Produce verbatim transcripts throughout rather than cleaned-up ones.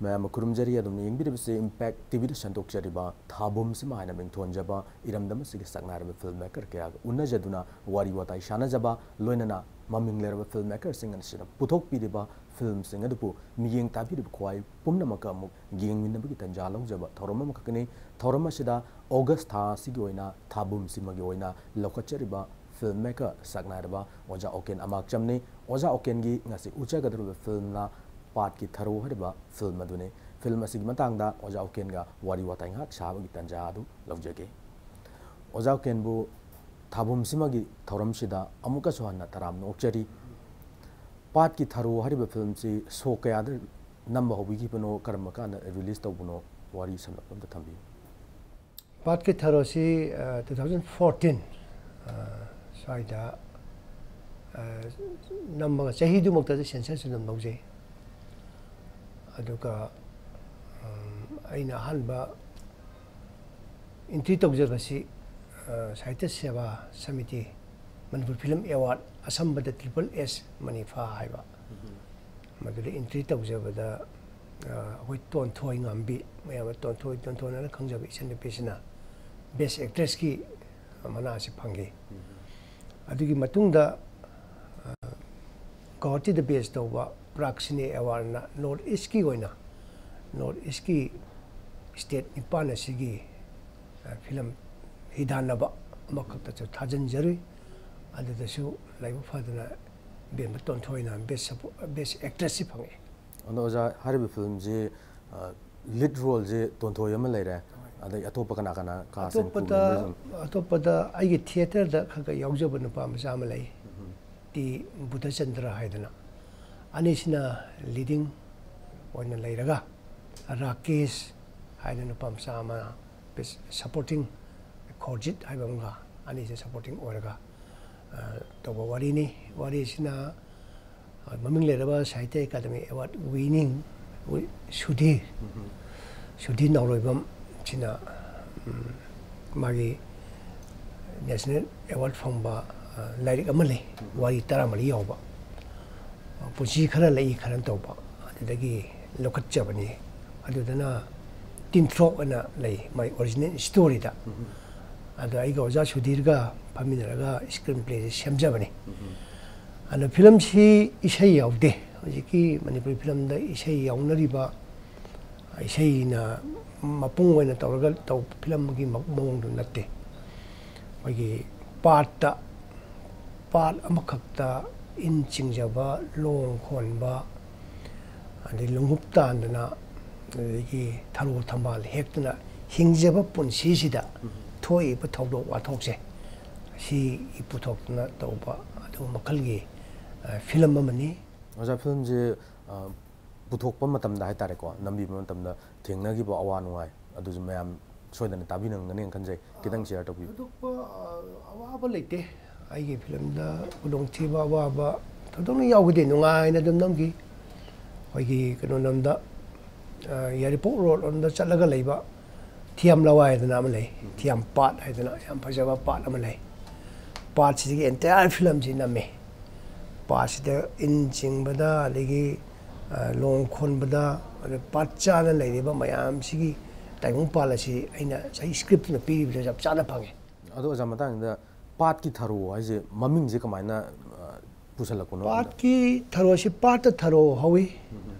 ꯃꯌꯥꯝ ꯑꯃ ꯈꯨꯔꯨꯝꯖꯔꯤ꯫ ꯑꯗꯨꯝꯅ ꯌꯦꯡꯕꯤꯔꯤꯕꯁꯤ ꯏꯝꯄꯦꯛ ꯇꯤꯚꯤꯗ ꯁꯟꯗꯣꯛꯆꯔꯤꯕ ꯊꯥꯕꯨꯝꯁꯤꯃ ꯍꯥꯏꯅ ꯃꯤꯡꯊꯣꯟꯖꯕ ꯏꯔꯝꯗꯝ ꯑꯁꯤꯒꯤ ꯁꯛꯅꯥꯏꯔꯕ ꯐꯤꯜꯝ ꯃꯦꯀꯔ ꯀꯌꯥꯒ ꯎꯅꯖꯗꯨꯅ ꯋꯥꯔꯤ ꯋꯥꯇꯥꯏ ꯁꯥꯟꯅꯖꯕ, ꯂꯣꯏꯅꯅ ꯃꯃꯤꯡ ꯂꯩꯔꯕ ꯐꯤꯜꯝ ꯃꯦꯀꯔꯁꯤꯡ ꯑꯁꯤꯅ ꯄꯨꯊꯣꯛꯄꯤꯔꯤꯕ ꯐꯤꯜꯝꯁꯤꯡ ꯑꯗꯨꯕꯨ ꯃꯤꯠꯌꯦꯡ ꯇꯥꯕꯤꯔꯤꯕ ꯈ꯭ꯋꯥꯏ ꯄꯨꯝꯅꯃꯛꯀ ꯑꯃꯨꯛ ꯌꯦꯡꯃꯤꯟꯅꯕꯒꯤ ꯇꯥꯟꯖꯥ ꯂꯧꯖꯕ ꯊꯧꯔꯝ ꯑꯃꯈꯛꯅꯤ꯫ ꯊꯧꯔꯝ ꯑꯁꯤꯗ ꯑꯣꯒꯁ ꯊꯥ ꯑꯁꯤꯒꯤ ꯑꯣꯏꯅ ꯊꯥꯕꯨꯝꯁꯤꯃꯒꯤ ꯑꯣꯏꯅ ꯂꯧꯈꯠꯆꯔꯤꯕ ꯐꯤꯜꯝ ꯃꯦꯀꯔ ꯁꯛꯅꯥꯏꯔꯕ ꯑꯣꯖꯥ ꯑꯣꯀꯦꯟ ꯑꯃꯥꯛꯆꯝꯅꯤ꯫ ꯑꯣꯖꯥ ꯑꯣꯀꯦꯟꯒꯤ ꯉꯁꯤ ꯎꯠꯆꯒꯗꯧꯔꯤꯕ ꯐꯤꯜꯝꯅ ꯄꯥꯠꯀꯤ ꯊꯔꯣ ꯍꯥꯏꯔꯤꯕ ꯐꯤꯜꯝ ꯑꯗꯨꯅꯤ꯫ ꯐꯤꯜꯝ ꯑꯁꯤꯒꯤ ꯃꯇꯥꯡꯗ ꯑꯣꯖꯥ ꯎꯀꯦꯟꯒ ꯋꯥꯔꯤ ꯋꯥꯇꯥꯏ ꯉꯥꯏꯍꯥꯛ ꯁꯥꯕꯒꯤ ꯇꯥꯟꯖꯥ ꯑꯗꯨ ꯂꯧꯖꯒꯦ꯫ ꯑꯣꯖꯥ ꯎꯀꯦꯟꯕꯨ ꯊꯥꯕꯨꯝꯁꯤꯃꯒꯤ ꯊꯧꯔꯝꯁꯤꯗ ꯑꯃꯨꯛꯀꯁꯨ ꯍꯟꯅ ꯇꯔꯥꯝꯅ ꯑꯣꯛꯆꯔꯤ꯫ ꯄꯥꯠꯀꯤ ꯊꯔꯣ ꯍꯥꯏꯔꯤꯕ ꯐꯤꯜꯝꯁꯤ ꯁꯣ ꯀꯌꯥꯗ ꯅꯝꯕ ꯍꯧꯕꯤꯈꯤꯕꯅꯣ, ꯀꯔꯝꯕ ꯀꯥꯟꯗ ꯔꯤꯂꯤꯁ ꯇꯧꯕꯅꯣ, ꯋꯥꯔꯤ ꯁꯝꯂꯞꯄ ꯑꯝꯇ ꯊꯝꯕꯤꯌꯨ꯫ ꯄꯥꯠꯀꯤ ꯊꯔꯣꯁꯤ, ꯑ, two thousand fourteen, ꯑ, ꯁ꯭ꯋꯥꯏꯗ, ꯑ, ꯅꯝꯃꯒ ꯆꯍꯤꯗꯨꯃꯛꯇꯗ ꯁꯦꯟꯁꯔꯁꯨ ꯑꯗꯨꯝ ꯂꯧꯖꯩ꯫ ꯑꯗꯨꯒ, ꯎꯝ, ꯑꯩꯅ ꯑꯍꯥꯟꯕ ꯑꯦꯟꯇ꯭ꯔꯤ ꯇꯧꯖꯕꯁꯤ, ꯑ, ꯁꯥꯍꯤꯇ꯭ꯌ ꯁꯦꯕꯥ ꯁꯃꯤꯇꯤ, ꯃꯅꯤꯄꯨꯔ ꯐꯤꯂꯝ ꯑꯦꯋꯥꯔꯗ, ꯑꯁꯝꯕꯗ ꯇ꯭ꯔꯤꯄꯜ ꯑꯦꯁ ꯃꯅꯤꯐꯥ ꯍꯥꯏꯕ, ꯃꯗꯨꯗ ꯑꯦꯟꯇ꯭ꯔꯤ ꯇꯧꯖꯕꯗ, ꯑ, ꯑꯩꯈꯣꯏ ꯇꯣꯟꯊꯣꯏ ꯉꯥꯝꯕꯤ, ꯃꯌꯥꯝꯅ ꯇꯣꯟꯊꯣꯏ, ꯇꯣꯟꯊꯣꯏꯅ ꯈꯪꯖꯕ ꯏꯆꯟꯅꯨꯄꯤꯁꯤꯅ ꯕꯦꯁ ꯑꯦꯛꯇ꯭ꯔꯦꯁꯀꯤ ꯃꯅꯥ ꯑꯁꯤ ꯐꯪꯈꯤ꯫ ꯑꯗꯨꯒꯤ ꯃꯇꯨꯡꯗ, ꯑ, ꯒꯧꯍꯥꯇꯤꯗ ꯕꯦꯁ ꯇꯧꯕ ꯄ꯭ꯔꯥꯒ ꯁꯤꯅꯦ ꯑꯦꯋꯥꯔꯗꯅ ꯅꯣꯔꯠ ꯏꯁꯀꯤ ꯑꯣꯏꯅ, ꯅꯣꯔꯠ ꯏꯁꯀꯤ ꯁ꯭ꯇꯦꯠ ꯅꯤꯄꯥꯟ ꯑꯁꯤꯒꯤ, ꯑ, ꯐꯤꯂꯝ ꯍꯤꯗꯥꯟꯅꯕ ꯑꯃꯈꯛꯇꯁꯨ ꯊꯥꯖꯤꯟꯖꯔꯨꯏ꯫ ꯑꯗꯨꯗꯁꯨ ꯂꯥꯏꯕꯛ ꯐꯗꯅ ꯏꯕꯦꯝꯃ ꯇꯣꯟꯊꯣꯏꯅ ꯕꯦꯁ ꯁꯄꯣ-, ꯕꯦꯁ ꯑꯦꯛꯇ꯭ꯔꯦꯁꯁꯤ ꯐꯪꯉꯛꯑꯦ꯫ ꯑꯗꯣ ꯑꯣꯖꯥ, ꯍꯥꯏꯔꯤꯕ ꯐꯤꯂꯝꯁꯤ, ꯑ, ꯂꯤꯗ ꯔꯣꯜꯁꯦ ꯇꯣꯟꯊꯣꯏ ꯑꯃ ꯂꯩꯔꯦ, ꯑꯗꯩ ꯑꯇꯣꯞꯄ ꯀꯅꯥ ꯀꯅꯥ cast and crew ꯑꯇꯣꯞꯄꯗ, member ꯁꯤꯡ? ꯑꯇꯣꯞꯄꯗ ꯑꯩꯒꯤ ꯊꯤꯌꯦꯇꯔꯗ ꯈꯔ ꯈꯔ ꯌꯥꯎꯖꯕ ꯅꯨꯄꯥ ꯃꯆꯥ ꯑꯃ ꯂꯩ, ꯇꯤ ꯕꯨꯙꯆꯟꯗ꯭ꯔ ꯍꯥꯏꯗꯅ꯫ ꯑꯅꯤꯁꯤꯅ ꯂꯤꯗꯤꯡ ꯑꯣꯏꯅ ꯂꯩꯔꯒ, ꯔꯥꯀꯦꯁ ꯍꯥꯏꯅ ꯅꯨꯄꯥ ꯃꯆꯥ ꯑꯃ, ꯁꯄꯣꯔꯇꯤꯡ, ꯈꯣꯔꯖꯤꯠ ꯍꯥꯏꯕ ꯑꯃꯒ, ꯑꯅꯤꯁꯦ ꯁꯄꯣꯔꯇꯤꯡ ꯑꯣꯏꯔꯒ, ꯑ, ꯇꯧꯕ ꯋꯥꯔꯤꯅꯤ꯫ ꯋꯥꯔꯤꯁꯤꯅ ꯃꯃꯤꯡ ꯂꯩꯔꯕ ꯁꯥꯍꯤꯇ꯭ꯌ academy award winning Sudhir, Sudhir ꯅꯥꯎꯔꯣꯏꯕꯝ ꯁꯤꯅ, ꯎꯝ, ꯃꯥꯒꯤ ꯅꯦꯁꯅꯦꯜ ꯑꯦꯋꯥꯔꯗ ꯐꯪꯕ, ꯑ, ꯂꯥꯏꯔꯤꯛ ꯑꯃ ꯂꯩ, ꯋꯥꯔꯤ ꯇꯔꯥꯃꯔꯤ ꯌꯥꯎꯕ, ꯑ, ꯄꯨꯟꯁꯤ ꯈꯔ ꯂꯩ ꯈꯔ ꯇꯧꯕ, ꯑꯗꯨꯗꯒꯤ ꯂꯧꯈꯠꯆꯕꯅꯤ꯫ ꯑꯗꯨꯗꯅ ꯇꯤꯟꯊ꯭ꯔꯣꯛ ꯑꯅ ꯂꯩ, ꯃꯥꯏ ꯑꯣꯔꯤꯖꯤꯅꯦꯜ ꯁ꯭ꯇꯣꯔꯤꯗ꯫ ꯑꯗꯣ ꯑꯩꯒ ꯑꯣꯖꯥ ꯁꯨꯙꯤꯔꯒ ꯐꯝꯃꯤꯟꯅꯔꯒ ꯁ꯭ꯀ꯭ꯔꯤꯟ ꯄ꯭ꯂꯦꯁꯦ ꯁꯦꯝꯖꯕꯅꯤ꯫ ꯑꯗꯣ ꯐꯤꯂꯝꯁꯤ ꯏꯁꯩ ꯌꯥꯎꯗꯦ꯫ ꯍꯧꯖꯤꯛꯀꯤ ꯃꯅꯤꯄꯨꯔꯤ ꯐꯤꯂꯝꯗ ꯏꯁꯩ ꯌꯥꯎꯅꯔꯤꯕ, ꯏꯁꯩꯅ ꯃꯄꯨꯡ ꯑꯣꯏꯅ ꯇꯧꯔꯒ ꯇꯧꯕ ꯐꯤꯂꯝꯒꯤ ꯃ-, ꯃꯑꯣꯡꯗꯨ ꯅꯠꯇꯦ꯫ ꯑꯩꯈꯣꯏꯒꯤ ꯄꯥꯔꯠꯇ, ꯄꯥꯔꯠ ꯑꯃꯈꯛꯇ ꯏꯟ ꯆꯤꯡꯖꯕ, ꯂꯣꯡ ꯈꯣꯟꯕ, ꯑꯗꯩ ꯂꯣꯡꯍꯨꯞ ꯇꯥꯟꯗꯅ, ꯑꯗꯒꯤ ꯊꯔꯣ ꯊꯝꯕꯥꯜ ꯍꯦꯛꯇꯅ ꯍꯤꯡꯖꯕ ꯄꯨꯟꯁꯤꯁꯤꯗ ꯊꯣꯛꯏꯕ ꯊꯧꯗꯣꯛ ꯋꯥꯊꯣꯛꯁꯦ, ꯁꯤ ꯄꯨꯊꯣꯛꯇꯨꯅ ꯇꯧꯕ ꯑꯗꯨꯒꯨꯝꯕ ꯃꯈꯜꯒꯤ, ꯑ, ꯐꯤꯂꯝ ꯑꯃꯅꯤ꯫ ꯑꯣꯖꯥ, ꯐꯤꯂꯝꯁꯦ, ꯑ, ꯄꯨꯊꯣꯛꯄ ꯃꯇꯝꯗ ꯍꯥꯏꯇꯥꯔꯦꯀꯣ, ꯅꯝꯕꯤꯕ ꯃꯇꯝꯗ ꯊꯦꯡꯅꯈꯤꯕ ꯑꯋꯥ ꯅꯨꯡꯉꯥꯏ ꯑꯗꯨꯁꯨ ꯃꯌꯥꯝ ꯁꯣꯏꯗꯅ ꯇꯥꯕꯤꯔꯝꯒꯅꯤ ꯈꯟꯖꯩ꯫ ꯈꯤꯇꯪ ꯁꯤꯌꯔ ꯇꯧꯕꯤꯌꯨ꯫ ꯊꯣꯏꯗꯣꯛꯄ, ꯑ, ꯑꯋꯥꯕ ꯂꯩꯇꯦ꯫ ꯑꯩꯒꯤ ꯐꯤꯂꯝꯗ ꯈꯨꯗꯣꯡꯊꯤꯕ, ꯑꯋꯥꯕ ꯊꯣꯏꯗꯣꯛꯅ ꯌꯥꯎꯈꯤꯗꯦ꯫ ꯅꯨꯡꯉꯥꯏꯅ ꯑꯗꯨꯝ ꯅꯝꯈꯤ꯫ ꯑꯩꯈꯣꯏꯒꯤ ꯀꯩꯅꯣ ꯂꯝꯗ, ꯑ, ꯌꯥꯏꯔꯤꯄꯣꯛ ꯔꯣꯗ ꯂꯣꯝꯗ ꯆꯠꯂꯒ ꯂꯩꯕ ꯊꯤꯌꯥꯝ ꯂꯋꯥꯏ ꯍꯥꯏꯗꯅ ꯑꯃ ꯂꯩ꯫ ꯊꯤꯌꯥꯝ ꯄꯥꯠ ꯍꯥꯏꯗꯅ ꯌꯥꯝ ꯐꯖꯕ ꯄꯥꯠ ꯑꯃ ꯂꯩ꯫ ꯄꯥꯠꯁꯤꯗꯒꯤ ꯑꯦꯟꯇꯥꯌꯔ ꯐꯤꯂꯝꯁꯤ ꯅꯝꯃꯦ꯫ ꯄꯥꯠꯁꯤꯗ ꯏꯟ ꯆꯤꯡꯕꯗ, ꯑꯗꯒꯤ, ꯑ, ꯂꯣꯡ ꯈꯣꯟꯕꯗ, ꯑꯗ ꯄꯥꯠ ꯆꯥꯅ ꯂꯩꯔꯤꯕ ꯃꯌꯥꯝꯁꯤꯒꯤ ꯇꯥꯏꯕꯪꯄꯥꯟ ꯑꯁꯤ ꯑꯩꯅ ꯉꯁꯥꯏ ꯁ꯭ꯀ꯭ꯔꯤꯞꯇꯨꯅ ꯄꯤꯔꯤꯕꯗꯨ ꯆꯞ ꯆꯥꯅ ꯐꯪꯉꯦ꯫ ꯑꯗꯣ ꯑꯣꯖꯥ, ꯃꯇꯥꯡꯁꯤꯗ ꯄꯥꯠꯀꯤ ꯊꯔꯣ ꯍꯥꯏꯁꯦ ꯃꯃꯤꯡꯁꯦ ꯀꯃꯥꯏꯅ, ꯑ, ꯄꯨꯁꯜꯂꯛꯄꯅꯣ? ꯄꯥꯠꯀꯤ ꯊꯔꯣꯁꯤ ꯄꯥꯠꯇ ꯊꯔꯣ ꯍꯧꯋꯤ꯫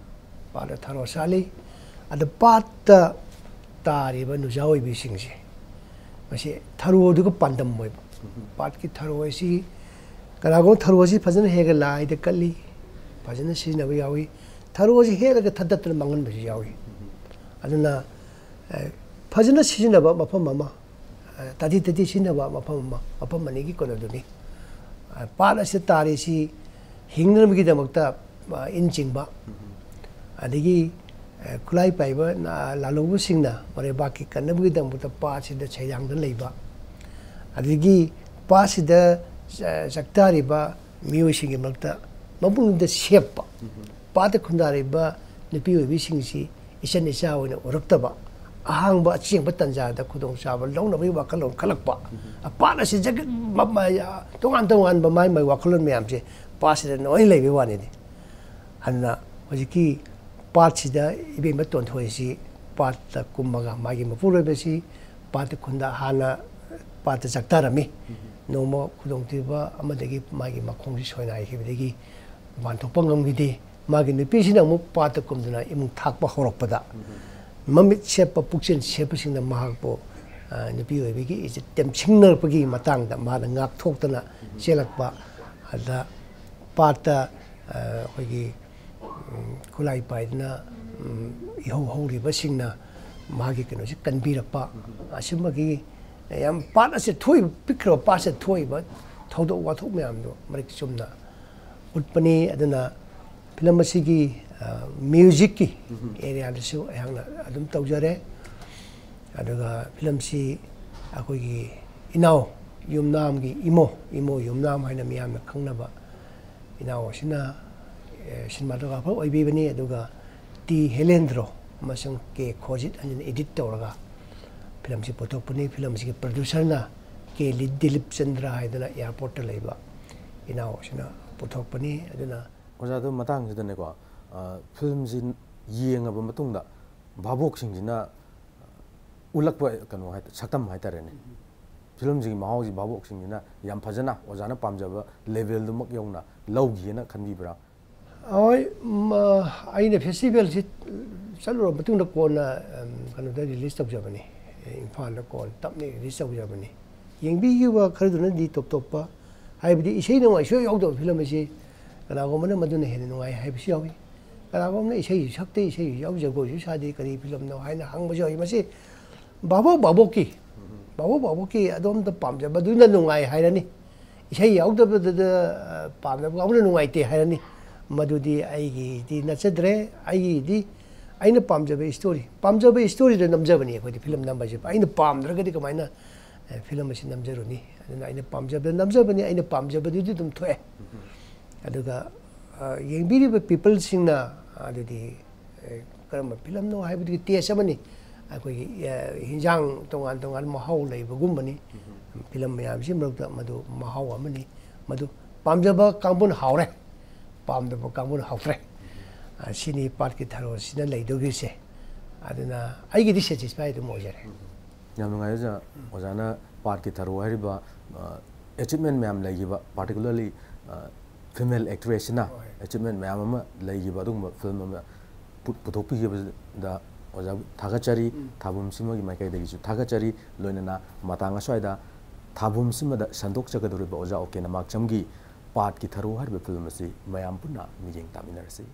ꯄꯥꯠꯇ ꯊꯔꯣ ꯁꯥꯠꯂꯤ꯫ ꯑꯗ ꯄꯥꯠꯇ ꯇꯥꯔꯤꯕ ꯅꯨꯡꯖꯥ ꯑꯣꯏꯕꯤꯁꯤꯡꯁꯦ, ꯃꯁꯤ ꯊꯔꯣꯗꯨꯒ ꯄꯥꯟꯗꯝ ꯑꯣꯏꯕ꯫ ꯄꯥꯠꯀꯤ ꯊꯔꯣ ꯍꯥꯏꯁꯤ ꯀꯅꯥꯒꯨꯝꯕ ꯊꯔꯣꯁꯤ ꯐꯖꯅ ꯍꯦꯛꯑꯒ ꯂꯥꯏꯗ ꯀꯠꯂꯤ, ꯐꯖꯅ ꯁꯤꯖꯤꯟꯅꯕ ꯌꯥꯎꯏ꯫ ꯊꯔꯣꯁꯤ ꯍꯦꯛꯂꯒ ꯊꯥꯗꯠꯇꯨꯅ ꯃꯥꯡꯍꯟꯕꯁꯨ ꯌꯥꯎꯏ꯫ ꯑꯗꯨꯅ, ꯑ, ꯐꯖꯅ ꯁꯤꯖꯤꯟꯅꯕ ꯃꯐꯝ ꯑꯃ, ꯑ, ꯇꯥꯊꯤ ꯇꯥꯊꯤ ꯁꯤꯖꯤꯟꯅꯕ ꯃꯐꯝ ꯑꯃ, ꯃꯐꯝ ꯑꯅꯤꯒꯤ ꯀꯩꯅꯣꯗꯨꯅꯤ꯫ ꯑ, ꯄꯥꯠ ꯑꯁꯤꯗ ꯇꯥꯔꯤꯁꯤ ꯍꯤꯡꯅꯅꯕꯒꯤꯗꯃꯛꯇ, ꯑ, ꯏꯟ ꯆꯤꯡꯕ, ꯑꯗꯒꯤ, ꯑ, ꯈꯨꯠꯂꯥꯏ ꯄꯥꯏꯕ ꯅ-, ꯂꯥꯜꯍꯧꯕꯁꯤꯡꯅ ꯃꯔꯩꯕꯥꯛꯀꯤ ꯀꯟꯅꯕꯒꯤꯗꯃꯛꯇ ꯄꯥꯠꯁꯤꯗ ꯁꯩꯗꯥꯡꯗ ꯂꯩꯕ, ꯑꯗꯒꯤ ꯄꯥꯠꯁꯤꯗ ꯆ-, ꯆꯥꯛꯇꯥꯔꯤꯕ ꯃꯤꯑꯣꯏꯁꯤꯡꯒꯤ ꯃꯔꯛꯇ ꯃꯕꯨꯛꯅꯤꯡꯗ ꯁꯦꯞꯄ, ꯄꯥꯠꯇ ꯈꯨꯟꯗꯥꯔꯤꯕ ꯅꯨꯄꯤ ꯑꯣꯏꯕꯤꯁꯤꯡꯁꯤ ꯏꯆꯟ ꯏꯆꯥ ꯑꯣꯏꯅ ꯎꯔꯛꯇꯕ, ꯑꯍꯥꯡꯕ ꯑꯆꯦꯡꯕ ꯇꯟꯖꯥꯗ ꯈꯨꯗꯣꯡꯆꯥꯕ ꯂꯧꯅꯕꯒꯤ ꯋꯥꯈꯜꯂꯣꯟ ꯈꯜꯂꯛꯄ, ꯄꯥꯠ ꯑꯁꯤ ꯖꯒꯠ ꯃ-, ꯃ-, ꯇꯣꯉꯥꯟ ꯇꯣꯉꯥꯟꯕ ꯃꯥꯏ ꯃꯥꯏ ꯋꯥꯈꯜꯂꯣꯟ ꯃꯌꯥꯝꯁꯦ ꯄꯥꯠꯁꯤꯗ ꯂꯣꯏ ꯂꯩꯕꯒꯤ ꯋꯥꯅꯤꯅꯦ꯫ ꯑꯗꯨꯅ ꯍꯧꯖꯤꯛꯀꯤ ꯄꯥꯠꯁꯤꯗ ꯏꯕꯦꯝꯃ ꯇꯣꯟꯊꯣꯏꯁꯤ ꯄꯥꯠꯇ ꯀꯨꯝꯃꯒ ꯃꯥꯒꯤ ꯃꯄꯨꯔꯣꯏꯕꯁꯤ ꯄꯥꯠꯇ ꯈꯨꯟꯗ ꯍꯥꯟꯅ ꯄꯥꯠꯇ ꯆꯥꯛꯇꯔꯝꯃꯤ꯫ ꯅꯣꯡꯃ ꯈꯨꯗꯣꯡꯊꯤꯕ ꯑꯃꯗꯒꯤ ꯃꯥꯒꯤ ꯃꯈꯣꯡꯁꯤ ꯁꯣꯏꯅꯥꯏꯈꯤꯕꯗꯒꯤ ꯃꯄꯥꯟ ꯊꯣꯛꯄ ꯉꯝꯈꯤꯗꯦ꯫ ꯃꯥꯒꯤ ꯅꯨꯄꯤꯁꯤꯅ ꯑꯃꯨꯛ ꯄꯥꯠꯇ ꯀꯨꯝꯗꯨꯅ ꯏꯃꯨꯡ ꯊꯥꯛꯄ ꯍꯧꯔꯛꯄꯗ ꯃꯃꯤꯠ ꯁꯦꯞꯄ ꯄꯨꯛꯆꯦꯜ ꯁꯦꯞꯄꯁꯤꯡꯅ ꯃꯍꯥꯛꯄꯨ, ꯑ, ꯅꯨꯄꯤ ꯑꯣꯏꯕꯒꯤ ꯏꯖꯠ ꯇꯦꯝꯁꯤꯡꯅꯔꯛꯄꯒꯤ ꯃꯇꯥꯡꯗ ꯃꯥꯅ ꯉꯥꯛꯊꯣꯛꯇꯅ ꯆꯦꯜꯂꯛꯄ꯫ ꯑꯗ ꯄꯥꯠꯇ, ꯑ, ꯑꯩꯈꯣꯏꯒꯤ ꯎꯝ, ꯈꯨꯠꯂꯥꯏ ꯄꯥꯏꯗꯨꯅ, ꯎꯝ, ꯏꯍꯧ ꯍꯧꯔꯤꯕꯁꯤꯡꯅ ꯃꯥꯒꯤ ꯀꯩꯅꯣꯁꯤ ꯀꯟꯕꯤꯔꯛꯄ, ꯑꯁꯤꯒꯨꯝꯕꯒꯤ ꯌꯥꯝ ꯄꯥꯠ ꯑꯁꯦ ꯊꯣꯛꯏꯕ, ꯄꯤꯛꯈ꯭ꯔꯕ ꯄꯥꯠꯁꯦ ꯊꯣꯛꯏꯕ ꯊꯧꯗꯣꯛ ꯋꯥꯊꯣꯛ ꯃꯌꯥꯝꯗꯣ ꯃꯔꯤꯛ ꯆꯨꯝꯅ ꯎꯠꯄꯅꯤ꯫ ꯑꯗꯨꯅ ꯐꯤꯂꯝ ꯑꯁꯤꯒꯤ, ꯑ, ꯃ꯭ꯌꯨꯖꯤꯛꯀꯤ ꯑꯦꯔꯤꯌꯥꯗꯁꯨ ꯑꯩꯍꯥꯛꯅ ꯑꯗꯨꯝ ꯇꯧꯖꯔꯦ꯫ ꯑꯗꯨꯒ ꯐꯤꯂꯝꯁꯤ ꯑꯩꯈꯣꯏꯒꯤ ꯏꯅꯥꯎ ꯌꯨꯝꯅꯥꯝꯒꯤ ꯏꯃꯣ, ꯏꯃꯣ ꯌꯨꯝꯅꯥꯝ ꯍꯥꯏꯅ ꯃꯤꯌꯥꯝꯅ ꯈꯪꯅꯕ ꯏꯅꯥꯎ ꯑꯁꯤꯅ, ꯑꯦ, ꯁꯤꯅꯦꯃꯥꯇꯣꯒ꯭ꯔꯥꯐꯔ ꯑꯣꯏꯕꯤꯕꯅꯤ꯫ ꯑꯗꯨꯒ ꯇꯤ ꯍꯦꯂꯦꯟꯗ꯭ꯔꯣ ꯑꯃꯁꯨꯡ ꯀꯦ ꯈꯣꯖꯤꯠ ꯍꯥꯏꯅ ꯏꯗꯤꯠ ꯇꯧꯔꯒ ꯐꯤꯂꯝꯁꯤ ꯄꯨꯊꯣꯛꯄꯅꯤ꯫ ꯐꯤꯂꯝꯁꯤꯒꯤ ꯄ꯭ꯔꯣꯗ꯭ꯌꯨꯁꯔꯅ ꯀꯦ ꯂꯤ-, ꯗꯤꯂꯤꯞ ꯆꯟꯗ꯭ꯔ ꯍꯥꯏꯗꯅ ꯑꯦꯌꯥꯔꯄꯣꯔꯠꯇ ꯂꯩꯕ ꯏꯅꯥꯎ ꯑꯁꯤꯅ ꯄꯨꯊꯣꯛꯄꯅꯤ꯫ ꯑꯗꯨꯅ ꯑꯣꯖꯥꯗꯣ ꯃꯇꯥꯡꯁꯤꯗꯅꯦꯀꯣ, ꯑ, ꯐꯤꯂꯝꯁꯤ ꯌꯦꯡꯉꯕ ꯃꯇꯨꯡꯗ ꯚꯥꯕꯣꯛꯁꯤꯡꯁꯤꯅ ꯎꯠꯂꯛꯄ ꯀꯩꯅꯣ ꯍꯥꯏ-, ꯁꯛꯇꯝ ꯍꯥꯏꯇꯥꯔꯦꯅꯦ꯫ ꯐꯤꯂꯝꯁꯤꯒꯤ ꯃꯍꯥꯎꯁꯤ ꯚꯥꯕꯣꯛꯁꯤꯡꯁꯤꯅ ꯌꯥꯝ ꯐꯖꯅ ꯑꯣꯖꯥꯅ ꯄꯥꯝꯖꯕ ꯂꯦꯚꯦꯜꯗꯨꯃꯛ ꯌꯧꯅ ꯂꯧꯈꯤꯑꯅ ꯈꯟꯕꯤꯕ꯭ꯔꯥ? ꯍꯣꯏ, ꯃ-, ꯑꯩꯅ ꯐꯦꯁꯇꯤꯚꯦꯜꯁꯤ ꯆꯠꯂꯨꯔꯕ ꯃꯇꯨꯡꯗ ꯀꯣꯟꯅ, ꯎꯝ, ꯀꯩꯅꯣꯗ ꯔꯤꯂꯤꯁ ꯇꯧꯖꯕꯅꯤ, ꯏꯝꯐꯥꯜꯗ ꯀꯣꯟ ꯇꯞꯅ ꯔꯤꯂꯤꯁ ꯇꯧꯖꯕꯅꯤ꯫ ꯌꯦꯡꯕꯤꯈꯤꯕ ꯈꯔꯗꯨꯅꯗꯤ ꯇꯣꯞ ꯇꯣꯞꯄ, ꯍꯥꯏꯕꯗꯤ ꯏꯁꯩ ꯅꯣꯡꯃꯥꯏ ꯁꯨꯡꯌꯥꯎ ꯌꯥꯎꯗꯕ ꯐꯤꯂꯝ ꯑꯁꯤ ꯀꯅꯥꯒꯨꯝꯕꯅ ꯃꯗꯨꯅ ꯍꯦꯟꯅ ꯅꯨꯡꯉꯥꯏ ꯍꯥꯏꯕꯁꯨ ꯌꯥꯎꯏ꯫ ꯀꯅꯥꯒꯨꯝꯕꯅ ꯏꯁꯩꯁꯨ ꯁꯛꯇꯦ, ꯏꯁꯩꯁꯨ ꯌꯥꯎ, ꯖꯒꯣꯏꯁꯨ ꯁꯥꯗꯦ, ꯀꯔꯤ ꯐꯤꯂꯝꯅꯣ ꯍꯥꯏꯅ ꯍꯪꯕꯁꯨ ꯌꯥꯎꯏ꯫ ꯃꯁꯤ ꯚꯥꯕꯣꯛ ꯚꯥꯕꯣꯛꯀꯤ, ꯚꯥꯕꯣꯛ ꯚꯥꯕꯣꯛꯀꯤ ꯑꯗꯣꯝꯗ ꯄꯥꯝꯖꯕꯗꯨꯅ ꯅꯨꯡꯉꯥꯏ ꯍꯥꯏꯔꯅꯤ, ꯏꯁꯩ ꯌꯥꯎꯗꯕꯗꯨꯗ, ꯑ, ꯄꯥꯝꯖꯕ ꯀꯥꯡꯕꯨꯅ ꯅꯨꯡꯉꯥꯏꯇꯦ ꯍꯥꯏꯔꯅꯤ꯫ ꯃꯗꯨꯗꯤ ꯑꯩꯒꯤꯗꯤ ꯅꯠꯆꯗ꯭ꯔꯦ꯫ ꯑꯩꯒꯤꯗꯤ ꯑꯩꯅ ꯄꯥꯝꯖꯕ ꯁ꯭ꯇꯣꯔꯤ, ꯄꯥꯝꯖꯕ ꯁ꯭ꯇꯣꯔꯤꯗ ꯅꯝꯖꯕꯅꯤ ꯑꯩꯈꯣꯏꯗꯤ ꯐꯤꯂꯝ ꯅꯝꯕ ꯍꯥꯏꯁꯦ꯫ ꯑꯩꯅ ꯄꯥꯝꯗ꯭ꯔꯒꯗꯤ ꯀꯃꯥꯏꯅ, ꯑ, ꯐꯤꯂꯝ ꯑꯁꯤ ꯅꯝꯖꯔꯨꯅꯤ? ꯑꯗꯨꯅ ꯑꯩꯅ ꯄꯥꯝꯖꯕꯗ ꯅꯝꯖꯕꯅꯤ, ꯑꯩꯅ ꯄꯥꯝꯖꯕꯗꯨꯗꯤ ꯑꯗꯨꯝ ꯊꯣꯛꯑꯦ꯫ ꯑꯗꯨꯒ, ꯑ, ꯌꯦꯡꯕꯤꯔꯤꯕ ꯄꯤꯄꯜꯁꯤꯡꯅ, ꯑꯗꯨꯗꯤ, ꯑ, ꯀꯔꯝꯕ ꯐꯤꯂꯝꯅꯣ ꯍꯥꯏꯕꯗꯨꯒꯤ ꯇꯦꯁ ꯑꯃꯅꯤ꯫ ꯑꯩꯈꯣꯏꯒꯤ, ꯑ, ꯍꯤꯟꯖꯥꯡ ꯇꯣꯉꯥꯟ ꯇꯣꯉꯥꯟꯕ ꯃꯍꯥꯎ ꯂꯩꯕꯒꯨꯝꯕꯅꯤ꯫ ꯐꯤꯂꯝ ꯃꯌꯥꯝꯁꯤ ꯃꯔꯛꯇ ꯃꯗꯨ ꯃꯍꯥꯎ ꯑꯃꯅꯤ꯫ ꯃꯗꯨ ꯄꯥꯝꯖꯕ ꯀꯥꯡꯕꯨꯅ ꯍꯥꯎꯔꯦ, ꯄꯥꯝꯗꯕ ꯀꯥꯡꯕꯨꯅ ꯍꯥꯎꯇ꯭ꯔꯦ꯫ ꯑ, ꯁꯤꯅꯤ ꯄꯥꯠꯀꯤ ꯊꯔꯣꯁꯤꯅ ꯂꯩꯗꯧꯔꯤꯁꯦ꯫ ꯑꯗꯨꯅ ꯑꯩꯒꯤꯗꯤ ꯁꯦꯇꯤꯁꯐꯥꯏ ꯑꯗꯨꯝ ꯑꯣꯏꯖꯔꯦ꯫ ꯌꯥꯝ ꯅꯨꯡꯉꯥꯏꯖꯩ ꯑꯣꯖꯥ꯫ ꯑꯣꯖꯥꯅ ꯄꯥꯠꯀꯤ ꯊꯔꯣ ꯍꯥꯏꯔꯤꯕ ꯑꯦꯆꯤꯞꯃꯦꯟ ꯃꯌꯥꯝ ꯂꯩꯈꯤꯕ, ꯄꯥꯔꯇꯤꯀꯨꯂꯔꯂꯤ ꯐꯤꯃꯦꯜ ꯑꯦꯛꯇ꯭ꯔꯦꯁꯁꯤꯅ ꯍꯣꯏ꯫ ꯑꯦꯆꯤꯞꯃꯦꯟ ꯃꯌꯥꯝ ꯑꯃ ꯂꯩꯈꯤꯕ ꯑꯗꯨꯒꯨꯝꯕ ꯐꯤꯂꯝ ꯑꯃ ꯄꯨ- ꯄꯨꯊꯣꯛꯄꯤꯈꯤꯕꯗ ꯑꯣꯖꯥꯕꯨ ꯊꯥꯒꯠꯆꯔꯤ꯫ ꯎꯝ꯫ ꯊꯥꯕꯨꯝꯁꯤꯃꯒꯤ ꯃꯥꯏꯀꯩꯗꯒꯤꯁꯨ ꯊꯥꯒꯠꯆꯔꯤ꯫ ꯂꯣꯏꯅꯅ ꯃꯇꯥꯡ ꯑꯁ꯭ꯋꯥꯏꯗ ꯊꯥꯕꯨꯝꯁꯤꯃꯗ ꯁꯟꯗꯣꯛꯆꯒꯗꯧꯔꯤꯕ ꯑꯣꯖꯥ ꯑꯣ ꯀꯦ ꯅꯃꯥꯛꯆꯝꯒꯤ ꯄꯥꯠꯀꯤ ꯊꯔꯣ ꯍꯥꯏꯔꯤꯕ ꯐꯤꯂꯝ ꯑꯁꯤ ꯃꯌꯥꯝ ꯄꯨꯟꯅ ꯃꯤꯠꯌꯦꯡ ꯇꯥꯃꯤꯟꯅꯔꯁꯤ꯫